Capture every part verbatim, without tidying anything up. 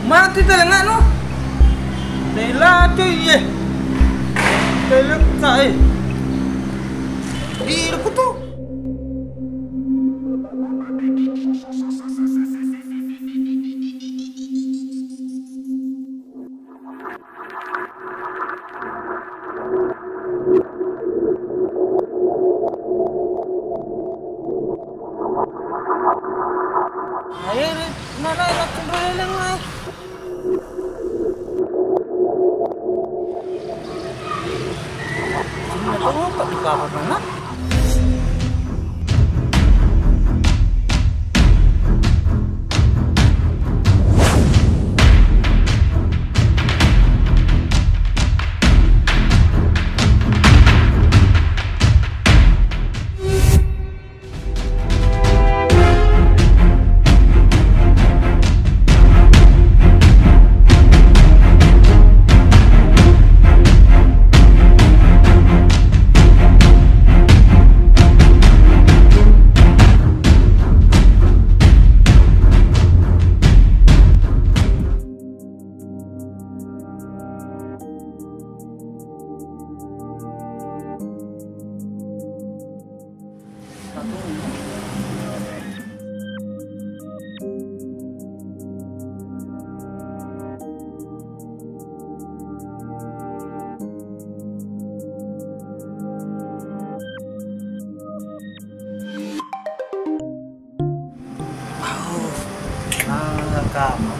Mati telengano. Tela cuy ye. Telekka e. Di rukutu. Ayo, mana nak cendol leleng, ay? Sini ada apa di kamar mana? Au, mangga kamma.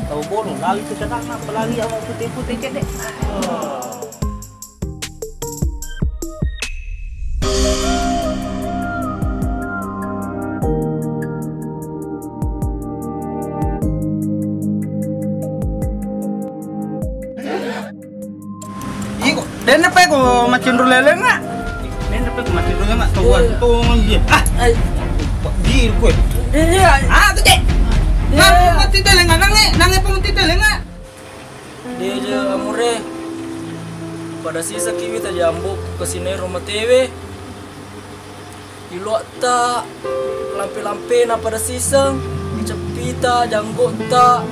Tau bono, lali tu cadanna, apalagi awak putih-putih cedde. Iko, denna pa ko macinru lelengnga. Denna pa ko macinru lelengnga. Tuan, tuan, iya. Ah, ai. Di kowe. Iya. Ah, tu, Cek. Iya. Nang mati telengnga, nang e, nang e pa mati telengnga. Deja amure. Pada sisaki wita jambu ke sinero matewe. Iloatta, lampe-lampena pada siseng, ceppita, janggotta,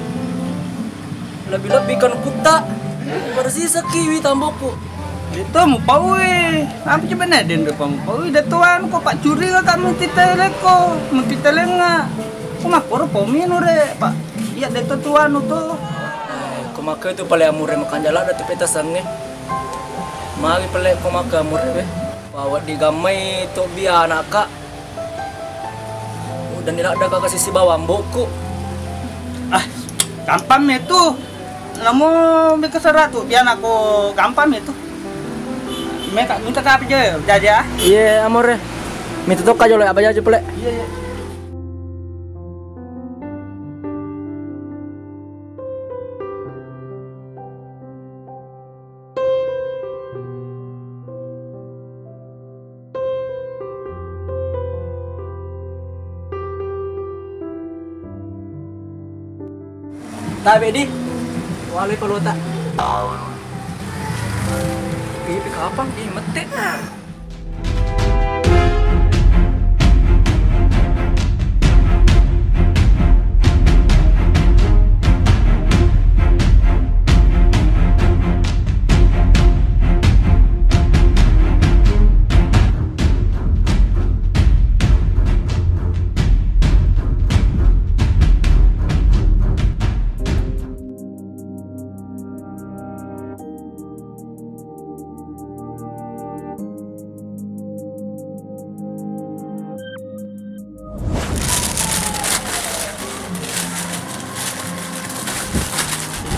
lebbi-lebbi kanukutta, pada siseng kiwi tambokku. Deto mupaui, apa coba ne, den, depa mupaui, deto anu ko, Pak, curiga ka menti teleko, menti telenga. Ko makkoro pau minu re, Pak. Iya, deto tuanu to. Eh, ko makkoro tu pale amure makanja ladde tu peta sange. Magi pale ko makkoro amure we. Pawedding gammai tobbi anakka. Uddani ladde ka sisi bawang bokku. Ah, gampang metu. Namo mika seratu, biar aku gampang metu. Meka minta kapi je, jaja. Iya, amore. Minta tokka jolo, apa jaja pale? Iya, iya. Tabe di, wale kolota. Ini kapang, ini mete.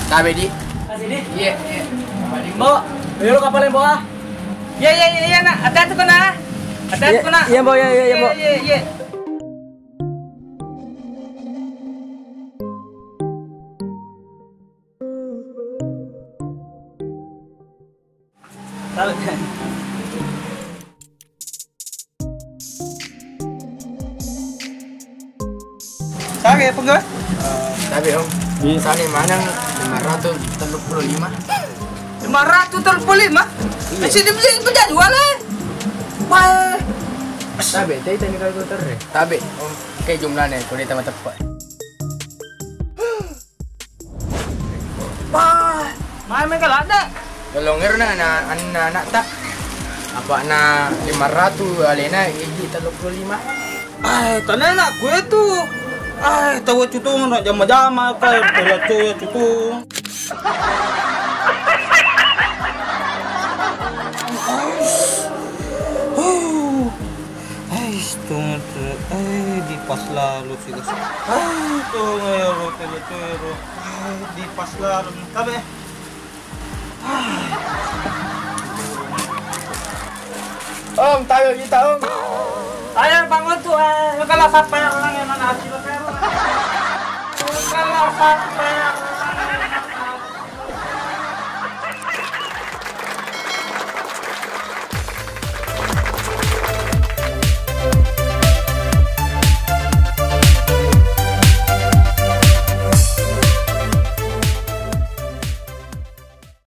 Tabe di. Kasih di. Iya, iya. Mbok, ayo lu kapal, Mbok, ah. Iya, iya, iya, iya, nak. Hati-hati, kok, nak. Hati-hati, iya, kok, nak. Iya, Mbok, iya, iya, iya, Mbok. Iya, iya, iya. Tabe, Sage, apa enggak? Tabe, Om. Iya. Sane maneng lima ratus tellu puluh lima. Lima ratus tellu puluh lima? Iya. Masih dibeli penjual, eh? Wah. Tabe, tadi tadi kalkulator, eh? Tabe, Om. Kayak jumlahnya, kalau dia tambah tepat. Wah, main main kalah dah. Tolong ero na, na, anna anak ta. Apa na lima ratus alena, iji tellu puluh lima. Ai, tanena kue tu. Ai, tawa cutung na jama-jama kai, coya-coya cutung. Ais, tonga tu, ai, di pas lalu sih, guys. Ai, tonga ya, ro, tele, tele, ro. Ai, di pas lalu, tabe. Om, tayo kita, Om. Ayo, bangun tuh, eh. Kalau sampai orang yang mana hasil, kalau sampai